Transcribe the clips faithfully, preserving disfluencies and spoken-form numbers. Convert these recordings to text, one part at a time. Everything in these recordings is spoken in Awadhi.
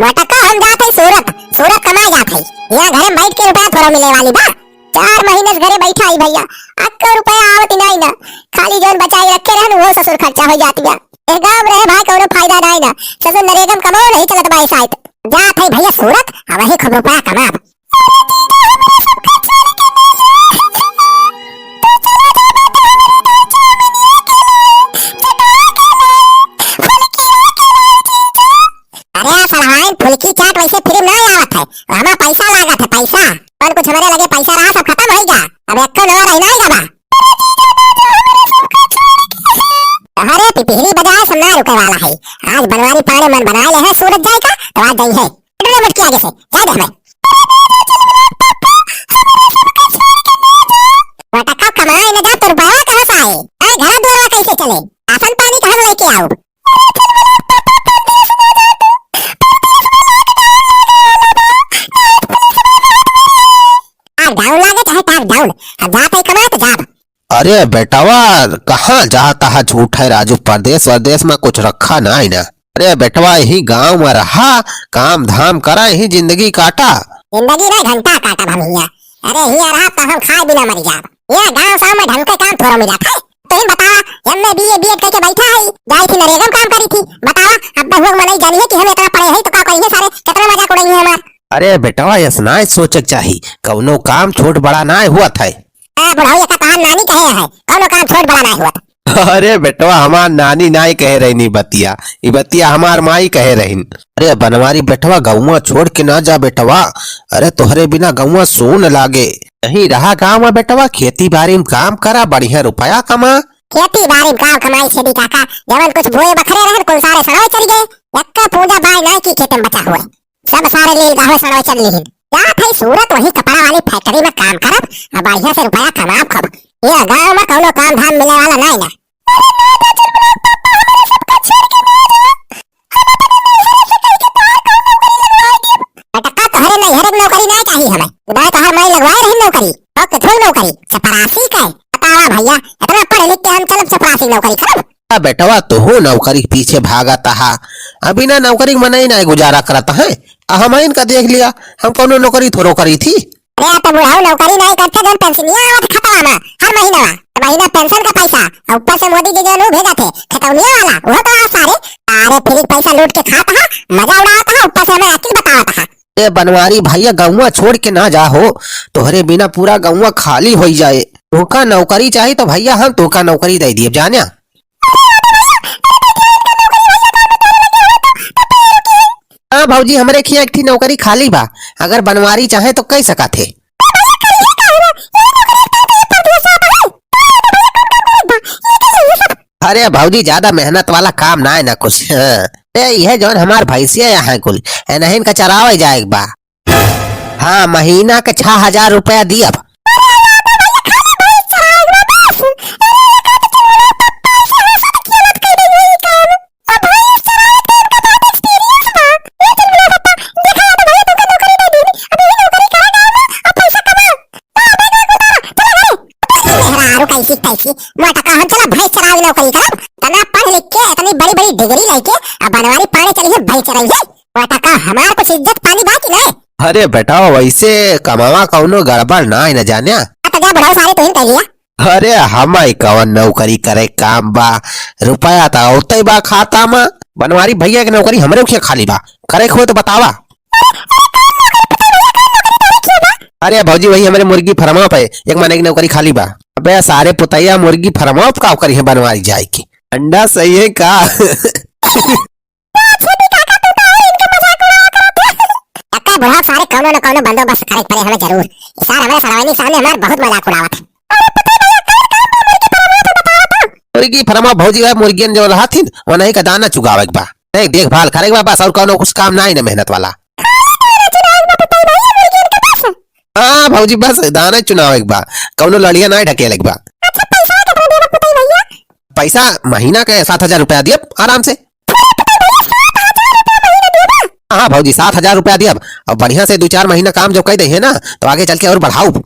मोटका, हम जात हई सूरत, सूरत कमाए जात हई। यहाँ घरे में बैठ के रुपया थोड़ा मिले वाली बा। चार महीने से घरे बैठा हई भैया, अक्को रुपया आवत ही नाई ना। खाली जौन बचाई रखे रहन, वो ससुर खर्चा हो जात बा। ए गाँव में रहे भाई कौनो फायदा नाई ना। ससुर नरेगा में कमाओ नहीं चलत बा ऐसा। जात हई भैया सूरत, अब वही खूब रुपया कमाब। अरे सड़वाइन, फुल्की चाट वैसे फ्री में नाहीं आवत है, हमार पैसा लागत है, पैसा। कौन कुछ हमरे लगे पैसा रहा, सब खतम होइ गया। अब एक्को नवा रही नाहीं गवा। अरे पिपहिरी बजाए सब ना रुके वाला है। आज बनवारी पाड़े मन बनाए ले है सूरत जाए का, तो आज जाई है। डोले मटकी आगे से, जा दे हमें। मोटका, कमाए न जा, तो रुपया कहाँ से आए? अरे घर दुआर कैसे चले? राशन पानी कहाँ से लेके आउब? लॉकडाउन लागे चाहे टॉकडाउन, अब जात है कमाए तो जाब। अरे बेटवा, कहाँ जात है झूठ है राजू, परदेस वरदेस में कुछ रखा नाहीं ना। अरे बेटवा, यही गाँव में रहा, काम धाम करा, यही जिंदगी काटा। जिंदगी नहीं घंटा काटा भमिया। अरे हिया रहा तो हम खाए बिना मर जाब। ये गाँव साहब में ढंग के काम थोड़ा मिला था। तुम बतावा, एमए बीए बीएड करके बैठा है, जाई थी नरेगा में काम करी थी। बतावा, अब बहुआ मनई जानिए कि हम इतना पढ़े हैं तो का करिए सारे, कितना मजाक उड़ाइए हमार। अरे बेटवा, ऐसा नाहीं सोचे के चाही, कौनो काम छोट बड़ा नाहीं हुआ था। ए बुढ़ऊ, ये का तहार नानी कहे है, कौनो काम छोट बड़ा नाहीं हुआ था। अरे बेटवा, हमार नानी नाहीं कहे रही नी बतिया, ई बतिया हमार माई कहे रहीन। अरे बनवारी बेटवा, गौवा छोड़ के ना जा बेटवा। अरे तोहरे बिना गौवा सून लागे। यहीं रहा गाँव में बेटवा, खेती बाड़ी में काम करा, बढ़िया रुपया कमा। खेती बाड़ी में काम कमाई छेदी काका, जवन कुछ बोए बखरे रहन कुल सारे सड़वे चल गए। यक्का पूंजा बाय नाई की खेते में बचा हुए। सब सारे लील गावे सड़वे चल लिहिन। जात है सूरत वही कपड़ा वाली फैक्ट्री में काम करब, अब बढ़िया से रुपया कमाब खूब। ये गाँव में कौनो काम धाम मिले वाला नाई ना। बेटक्का, तोहरे नैहरे के नौकरी नाई चाही हमें। ना तोहर माई लगवाए रही नौकरी, और कुछ नौकरी, चपरासी के। बतावा भैया, इतना पढ़ लिख के हम चलब चपरासी नौकरी करब? आ बेटवा, तोहू नौकरी के पीछे भागत हा। अभी ना नौकरी के मनई ना गुजारा करत है। आ हम इनका देख लिया, हम कौनो नौकरी थोड़ो करी थी। अरे, तो बुढ़ऊ नौकरी नाई करते, जौन पेंशनिया आवत खतवा में हर महीना, तो महीना पेंशन का पैसा, और ऊपर से मोदी जी जौन ऊ भेजत है, खतौनिया वाला, वो तो आ सारे, सारे फ्री पैसा लूट के खात हा, मजा उड़ावत हा, ऊपर से हमें अकिल बतावत हा। ए बनवारी भैया, गौवा छोड़ के ना जा हो, तोहरे बिना पूरा गौवा खाली होई जाए। तोका नौकरी चाही तो भैया हम तोका नौकरी दे दिए, जान्या। हाँ भौजी, हमरे खिया एक ठी नौकरी खाली बा, अगर बनवारी चाहे तो कई सकत है। अरे भौजी, ज्यादा मेहनत वाला काम ना है ना कुछ। हाँ। ए, यह जौन हमार भैंसिया यहाँ कुल, एनहिन का चरावे जाए के बा। हाँ, महीना के छह हजार रुपया दियब। मेहरारू कैसी कैसी, मोटका हम चला भैंस चरावे नौकरी करब, तना पढ़ लिख के इतनी बड़ी बड़ी डिग्री लेके अब बनवारी पाड़े चली है भैंस चराई है। मोटका हमार कुछ इज्जत पानी बा कि नहीं? अरे बेटा, वैसे कमावा कौनो गड़बड़ ना है ना जान्या। आ तो जा बुढ़ऊ सारे तुहिन कह लिया। अरे हमाई कवन नौकरी करे काम बा, रुपया तो औते बा खाता में। बनवारी भैया के नौकरी हमरे उखिया खाली बा, करे के होए तो बतावा। अरे भौजी, वही हमरे मुर्गी फरमा पे एक महीने की नौकरी खाली बा। अबे सारे पुतैया मुर्गी फरमा पे का करी है बनवारी जाए की, अंडा सही है का? अच्छा भी काका, तू तो और इनके मजाक उड़ावा करत है। अक्का बुढ़ा सारे कौनो न कौनो बंदोबस्त करे के पड़े हमें जरूर। ई सार हमारे सरवाइनी सामने हमार बहुत मजाक उड़ावत है। अरे पता भैया, कौन काम बा मुर्गी फरमा पे बतावा तो। मुर्गी फरमा भौजी है, मुर्गियन जो रहथिन, वो नहीं का दाना चुगावे के बा। नहीं, देखभाल करे के बा बस, और कौनो कुछ काम ना है ना मेहनत वाला। खाली दाना चुनावे के बा पता भैया मुर्गियन के बस। हाँ भौजी, बस दाना चुनावे के बा, कौनो लड़िया ना ढकेले के बा। अच्छा पैसा कितना देवे पता भैया? पैसा महीना के सात हजार रुपया दियब आराम से। हाँ भौजी, सात हजार रुपया दियब। अब बढ़िया से दो चार महीना काम जब कई दे है ना, तो आगे चल के और बढ़ाउब।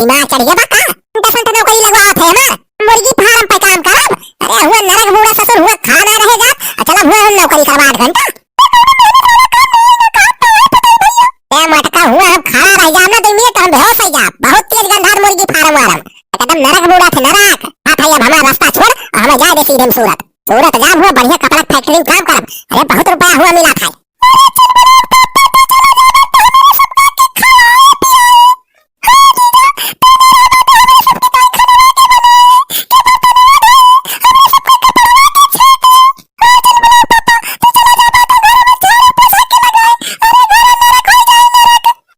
ना चढ़िया बा का? घंटा संत नौकरी लगवावत है हमार। मुर्गी फार्म पे काम करब। अरे हुआ नरक बूढ़ा ससुर, हुआ खड़ा ना रहे जात। आ चला हुआ हम नौकरी करब आठ घंटा। ए मटका, हुआ हम खड़ा रह जाब ना दो मिनट, हम बेहोश हो जाब। बहुत तेज गंधात मुर्गी फार्म वाला। एकदम नरक बूढ़ा थे, नरक। हाथ है, अब हमारा रास्ता छोड़ और हमें जाए दे सीधे हम सूरत। सूरत जाब, हुआ बढ़िया कपड़ा फैक्ट्री में काम करब। अरे बहुत रुपया हुआ मिला था।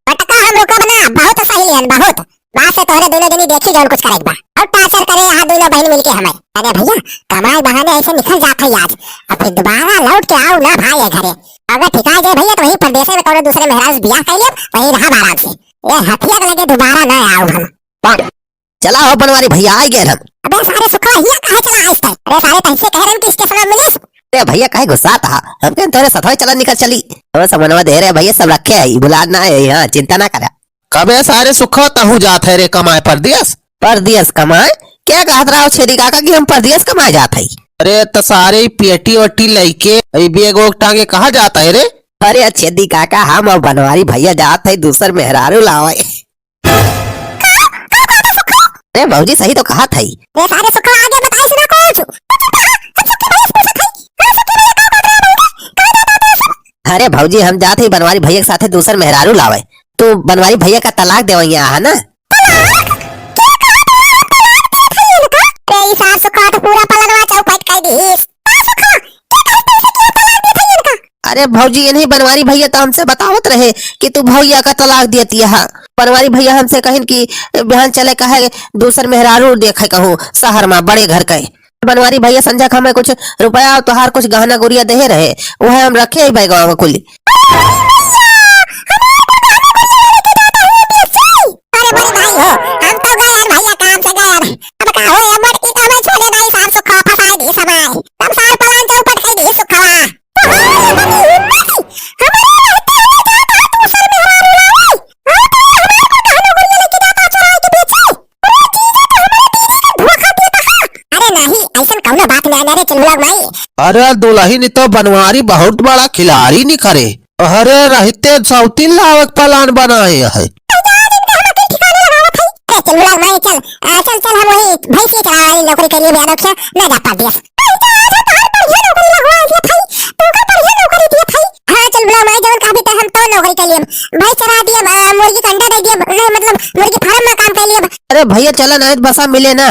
मटका, हम रुकब ना, बहुत सही लिहन, बहुत। बात से तोहरे दोनों जनी देखी जौन कुछ करे के बा। और टार्चर करे यहाँ दोनों बहन मिलके हमें। अरे भैया, कमाए बहाने ऐसे निकल जात है आज, अब फिर दोबारा लौट के आओ ना भाई ये घरे। अगर ठिका जाए भैया तो वहीं परदेसे में कोनो दूसरे मेहरारू से बियाह कर लेब, वहीं रहब आराम से। ये हथिया के लगे दोबारा ना आओ हम। चला हो बनवारी भैया, आ गए हम। अबे सारे सुखवा, हिया काहे चला आज तक? अरे सारे, तैसे कह रहे हैं कि स्टेशन में मिलिस। अरे भैया, काहे गुस्सात हा? हम कहेन तोरे सथवा चला निकल चली। हम समनवा दे रहे भैया, सब रखे है, बुला ना है यहाँ, चिंता ना करा। कबे सारे सुखवा तहू जात है रे कमाए परदेस? परदेस कमाए? क्या कहत रहा हो छेदी काका कि हम परदेस कमाए जात है? अरे त सारे ई पेटी ओटी लइके, ई बैग वैग टांगे कहाँ जात है रे? अरे छेदी काका, हम और बनवारी भैया जात है दूसर मेहरारू लावे। अरे भौजी, सही तो कहत है। रे सारे सुखवा, आगे बताइस ना कुछ। अरे भौजी, हम जात है बनवारी भैया के साथे दूसर मेहरारू लावे। तू बनवारी भैया का तलाक देवैया है ना? रे ई सार सुखवा तो पूरा पलंगवा चौपट कर दीस। अरे भौजी, इन्हीं बनवारी भैया तो हमसे बतावत रहे कि तू भौया का तलाक दियती है। बनवारी भैया हमसे कहिन कि बिहान चले का है, दूसर मेहरारू देखे कहूँ शहर में बड़े घर के। बनवारी भैया संझा का हमें कुछ रुपया और तोहार कुछ गहना गुरिया देहे रहे, वह हम रखे ही बैगवा में कुल। अरे बड़े भाई हो, हम तो गए यार भैया, काम से गए यार। अब का हो, ये मोटकी तो हमें छोड़े नहीं, सार सुखवा फंसाए दी समाए। हम सार पलान चौपट कर दी सुखवा। हमारे रहते हुए जाता है दूसर मेहरारू लावे। हाँ, तो ये हमारे को कहनो गुड़िया लेके जाता चुराए के बेचे। अरे जीजा तो हमारे जीजा के धोखा देता है। अरे नहीं, ऐसन कौनो बात नहीं, अरे चिलमुला माई। अरे दुलहिन, ई तो बनवारी बहुत बड़ा खिलाड़ी निकरे। अरे रहते सौतीन लावे के प्लान बनाए है। अरे चल बुला माई, चल, आ, चल, चल, हम वही भैंसी चरावे वाली नौकरी के लिए भी अनोखे ना जा पाती है। हाँ, चल बुला माई, जवन कहा भी तो हम तो नौकरी के लिए भैंस चरा दिए, आ, मुर्गी के अंडा दे दिए, नहीं, मतलब मुर्गी फार्म में काम कर लिए। अरे भैया चला ना, बसा मिले ना।